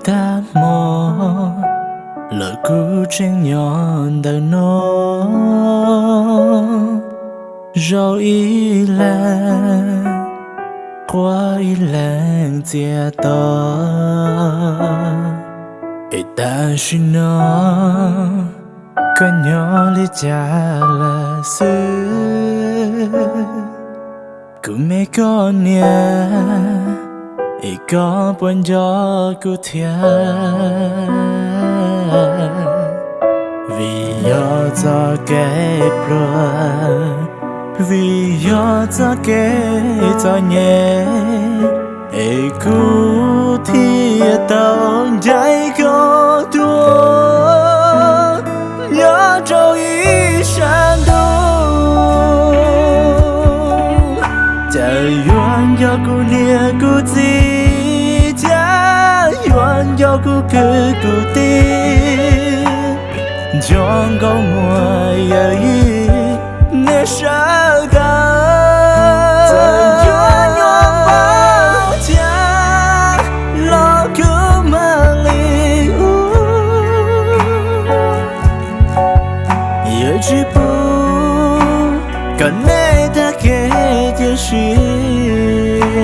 Tag hmo lawm kuv tseem nyob ntawm no, zaum ib leeg quaj ib leeg txias to. Es tam sim no koj nyob li cas lawm xwb? Kuv me koj niam, es koj puas nco kuv thiab? Vim yog txoj kev pluag, vim yog txoj kev txom nyem, es kuv thiaj tau ncaim koj tuaj nyob rau ib sab ntuj. Cas yuav nco kuv niam kuv txiv, cas yuav nco kuv kwv kuv tij, nco nkauj muam yawm yij nej sawv daws. Txawm yuav nyuaj npaum cas los kuv mam li ua, yuav tsis pub kom nej tag kev cia siab.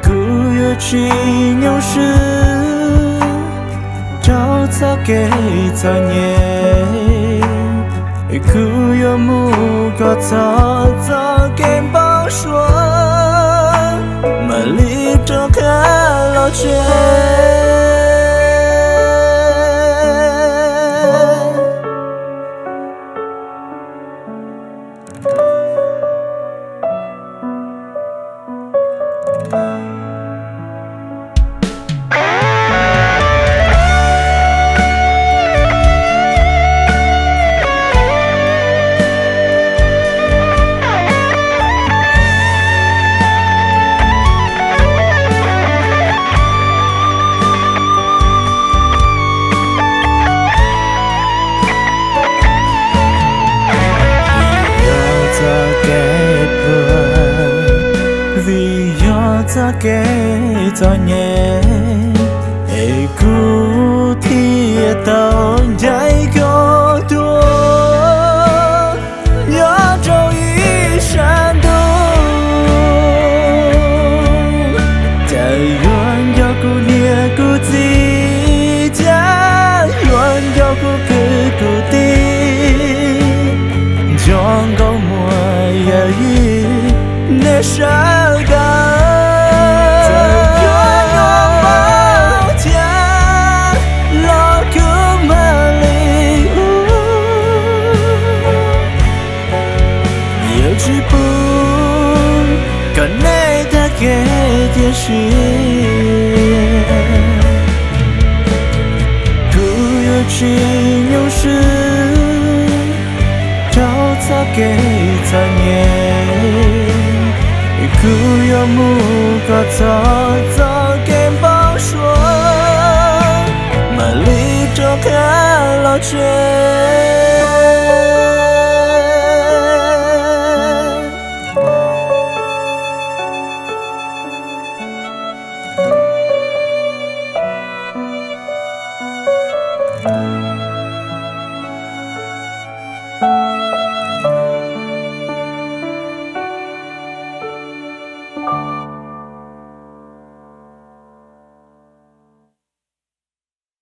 Kuv yuav tsis nyuaj siab rau txoj kev txom nyem, kuv yuav mus kom txog txoj kev npau suav, mam li rov qab los tsev. Vim yog txoj kev pluag, vim yog txoj kev txom nyem, es kuv thiaj tau ncaim koj tuaj nyob rau ib sab ntuj. Cas yuav nco kuv niam kuv txiv, cas yuav nco kuv kwv kuv tij, nco nkauj muam yawm yij nej sawv daws. Txawm yuav nyuaj npaum cas los kuv mam li ua, yuav tsis pub kom nej tag kev cia siab. Kuv yuav tsis nyuaj siab rau txoj kev txom nyem, kuv yuav mus kom txog txoj kev npau suav, mam li rov qab los tsev.